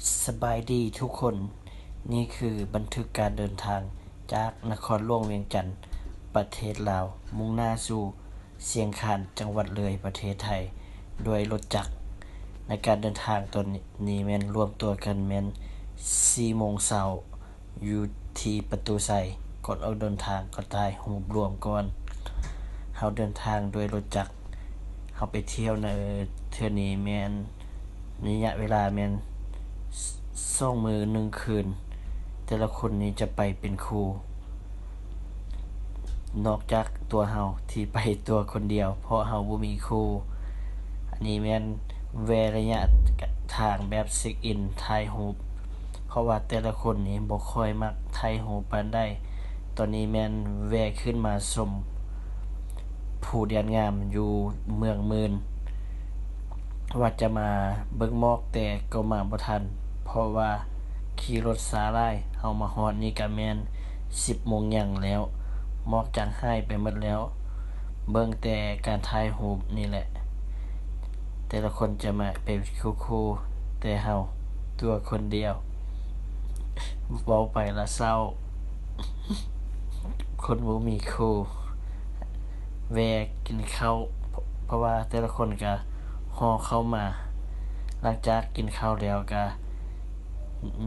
ສະບາຍດີທຸກຄົນ, ນີ້ຄືບັນທຶກການເດີນທາງຈາກນະຄອນຫຼວງວຽງຈັນ ປະເທດລາວ, ມຸ່ງໜ້າສູ່ຊຽງຄານ ຈັງຫວັດເລີຍ ປະເທດໄທ ດ້ວຍລົດຈັກ. ໃນການເດີນທາງຕອນນີ້ແມ່ນລວມຕົວກັນແມ່ນສີ່ໂມງເຊົ້າ ຢູ່ທີ່ປະຕູໄຊ. ກ່ອນອອກເດີນທາງກໍຖ່າຍຮູບລວມກ່ອນ. ເຮົາເດີນທາງດ້ວຍລົດຈັກ, ເຮົາໄປທ່ຽວໃນເທື່ອນີ້ແມ່ນ ໄລຍະເວລາແມ່ນສອງມື້ໜຶ່ງຄືນ. ແຕ່ລະຄົນນີ້ຈະໄປເປັນຄູ່ ນອກຈາກຕົວເຮົາທີ່ໄປຕົວຄົນດຽວ ເພາະເຮົາບໍ່ມີຄູ່. ອັນນີ້ແມ່ນແວ່ໄລຍະທາງແບບເຊັກອິນຖ່າຍຮູບ ເພາະວ່າແຕ່ລະຄົນນີ້ບໍ່ຄ່ອຍມັກຖ່າຍຮູບປານໃດ. ຕອນນີ້ແມ່ນແວ່ຂຶ້ນມາຊົມພູແດນງາມຢູ່ເມືອງໝື່ນ ວ່າຈະມາເບິ່ງໝອກແຕ່ກໍມາບໍ່ທັນ ເພາະວ່າຂີ່ລົດຊ້າຫຼາຍ. ເຮົາມາຮອດນີ້ກະແມ່ນສິບໂມງຫຍັງແລ້ວ ໝອກຈາງຫາຍໄປໝົດແລ້ວ. ເບິ່ງແຕ່ການຖ່າຍຮູບນີ້ແຫຼະ ແຕ່ລະຄົນຈະມາເປັນຄູ່ໆ ແຕ່ເຮົາຕົວຄົນດຽວ. ເວົ້າໄປລະເສົ້າ ຄົນບໍ່ມີຄູ່. ແວ່ກິນເຂົ້າ ເພາະວ່າແຕ່ລະຄົນກະຫໍ່ເຂົ້າມາ. ຫຼັງຈາກກິນເຂົ້າແລ້ວກະ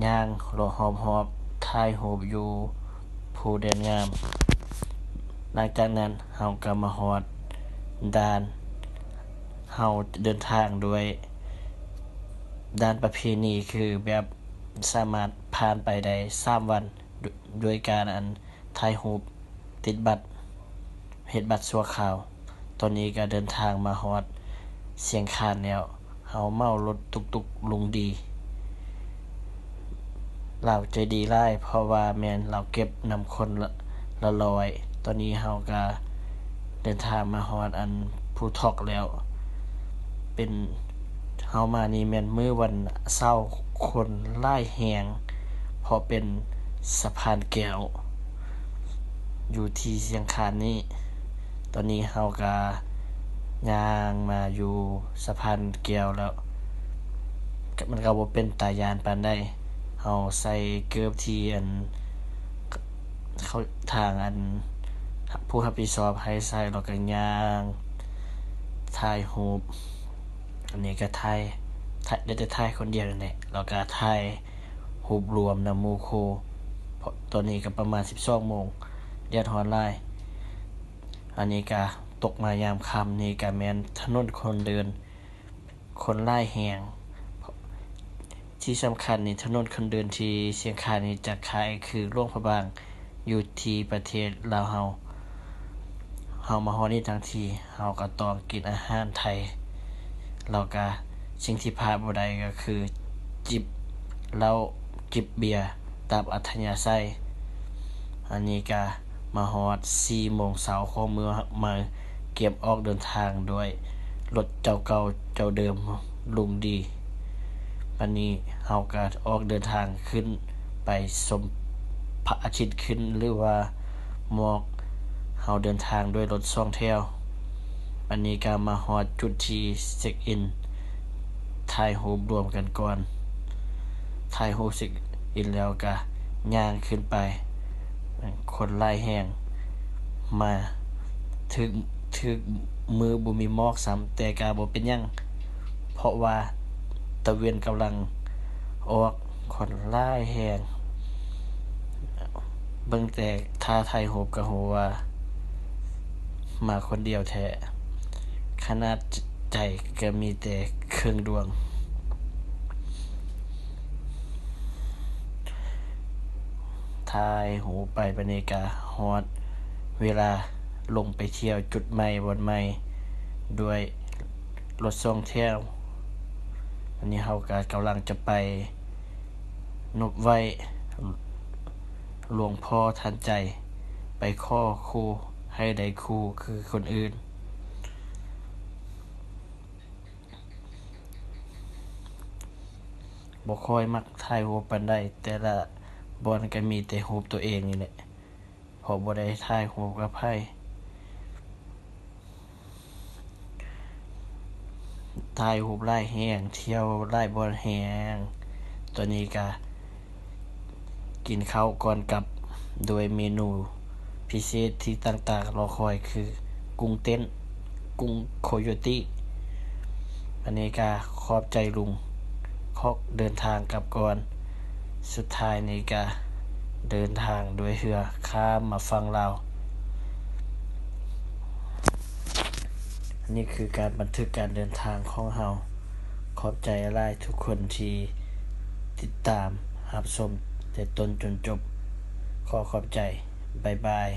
ຍ່າງເລາະຮອບໆ ຖ່າຍຮູບຢູ່ພູແດນງາມ. ຫຼັງຈາກນັ້ນເຮົາກະມາຮອດດ່ານ. ເຮົາເດີນທາງດ້ວຍດ່ານປະເພນີ ຄືແບບສາມາດຜ່ານໄປໄດ້ສາມວັນ ດ້ວຍການອັນຖ່າຍຮູບ ຕິດບັດ ເຮັດບັດຊົ່ວຄາວ. ຕອນນີ້ກະເດີນທາງມາຮອດຊຽງຄານແລ້ວ. ເຮົາເໝົາລົດຕຸກຕຸກລຸງດີ ລາວໃຈດີຫຼາຍ ເພາະວ່າແມ່ນລາວເກັບນຳຄົນລະ ລະຮ້ອຍ. ຕອນນີ້ເຮົາກະເດີນທາງມາຮອດອັນພູທອກແລ້ວ. ເປັນ ເຮົາມານີ້ແມ່ນມື້ວັນເສົາ ຄົນຫຼາຍແຮງ ເພາະເປັນສະພານແກ້ວຢູ່ທີ່ຊຽງຄານນີ້. ຕອນນີ້ເຮົາກະຍ່າງມາຢູ່ສະພານແກ້ວແລ້ວ ມັນກະບໍ່ເປັນຕາຢ້ານປານໃດ. ເຮົາໃສ່ເກີບທີ່ອັນ ເຂົາ ທາງອັນ ຜູ້ຮັບຜິດຊອບໃຫ້ໃສ່ ແລ້ວກະຍ່າງຖ່າຍຮູບ. ອັນນີ້ກະຖ່າຍ ຖ່າຍ ໄດ້ແຕ່ຖ່າຍຄົນດຽວນີ້ແຫຼະ ແລ້ວກະຖ່າຍຮູບລວມນຳໝູ່ຄູ່ ເພາະຕອນນີ້ກະປະມານສິບສອງໂມງ ແດດຮ້ອນຫຼາຍ. ອັນນີ້ກະຕົກມາຍາມຄ່ຳ ນີ້ກະແມ່ນຖະໜົນຄົນເດີນ ຄົນຫຼາຍແຮງ. ທີ່ສຳຄັນນີ້ ຖະໜົນຄົນເດີນທີ່ຊຽງຄານນີ້ຈະຄ້າຍຄືຫຼວງພະບາງ ຢູ່ທີ່ປະເທດລາວເຮົາ. ເຮົາມາຮອດນີ້ທັງທີ ເຮົາກະຕ້ອງກິນອາຫານໄທ ແລ້ວກະສິ່ງທີ່ພາດບໍ່ໄດ້ກະຄືຈິບເຫຼົ້າ ຈິບເບຍຕາມອັດທະຍາໄສ. ອັນນີ້ກະມາຮອດສີ່ໂມງເຊົ້າຂອງມື້ໃໝ່ ກຽມອອກເດີນທາງດ້ວຍລົດເຈົ້າເກົ່າເຈົ້າເດີມລຸງດີ. ບັດນີ້ເຮົາກະອອກເດີນທາງຂຶ້ນໄປຊົມພະອາທິດຂຶ້ນ ຫຼືວ່າໝອກ. ເຮົາເດີນທາງດ້ວຍລົດສອງແຖວ. ບັດນີ້ກະມາຮອດຈຸດທີ່ເຊັກອິນ ຖ່າຍຮູບລວມກັນກ່ອນ. ຖ່າຍຮູບເຊັກອິນແລ້ວກະຍ່າງຂຶ້ນໄປ. ຄົນຫຼາຍແຮງ ມາ ຖືກ ຖືກມື້ບໍ່ມີໝອກຊ້ຳ ແຕ່ກະບໍ່ເປັນຫຍັງ ເພາະວ່າຕາເວັນກຳລັງອອກ. ຄົນຫຼາຍແຮງ ເບິ່ງແຕ່ທ່າຖ່າຍຮູບກະຮູ້ວ່າມາຄົນດຽວແທ້ ຂະໜາດໃຈກະມີແຕ່ເຄິ່ງດວງ. ຖ່າຍຮູບໄປ ບັດນີ້ກະຮອດເວລາລົງໄປທ່ຽວຈຸດໃໝ່ບ່ອນໃໝ່ດ້ວຍລົດສອງແຖວ. ອັນນີ້ເຮົາກະກຳລັງຈະໄປນົບໄຫວ້ຫຼວງພໍ່ທັນໃຈ ໄປຂໍຄູ່ໃຫ້ໄດ້ຄູ່ຄືຄົນອື່ນ. ບໍ່ຄ່ອຍມັກຖ່າຍຮູບປານໃດ, ແຕ່ລະບ່ອນກະມີແຕ່ຮູບໂຕເອງນີ້ແຫຼະ ເພາະບໍ່ໄດ້ຖ່າຍຮູບກັບໃຜ. ຖ່າຍຮູບຫຼາຍແຮງ, ທ່ຽວຫຼາຍບ່ອນແຮງ, ຕອນນີ້ກະກິນເຂົ້າກ່ອນກັບ ໂດຍເມນູພິເສດທີ່ຕ່າງໆລໍຄອຍ ຄື ກຸ້ງເຕັ້ນ, ກຸ້ງໂຄໂຍຕິ. ອັນນີ້ກະຂອບໃຈລຸງ ຂອກເດີນທາງກັບກ່ອນ. ສຸດທ້າຍນີ້ກະເດີນທາງດ້ວຍເຮືອຂ້າມມາຝັ່ງລາວ. ອັນນີ້ຄືການບັນທຶກການເດີນທາງຂອງເຮົາ. ຂອບໃຈຫຼາຍໆທຸກຄົນທີ່ຕິດຕາມຮັບຊົມແຕ່ຕົ້ນຈົນຈົບ. ຂໍຂອບໃຈ. ບາຍບາຍ.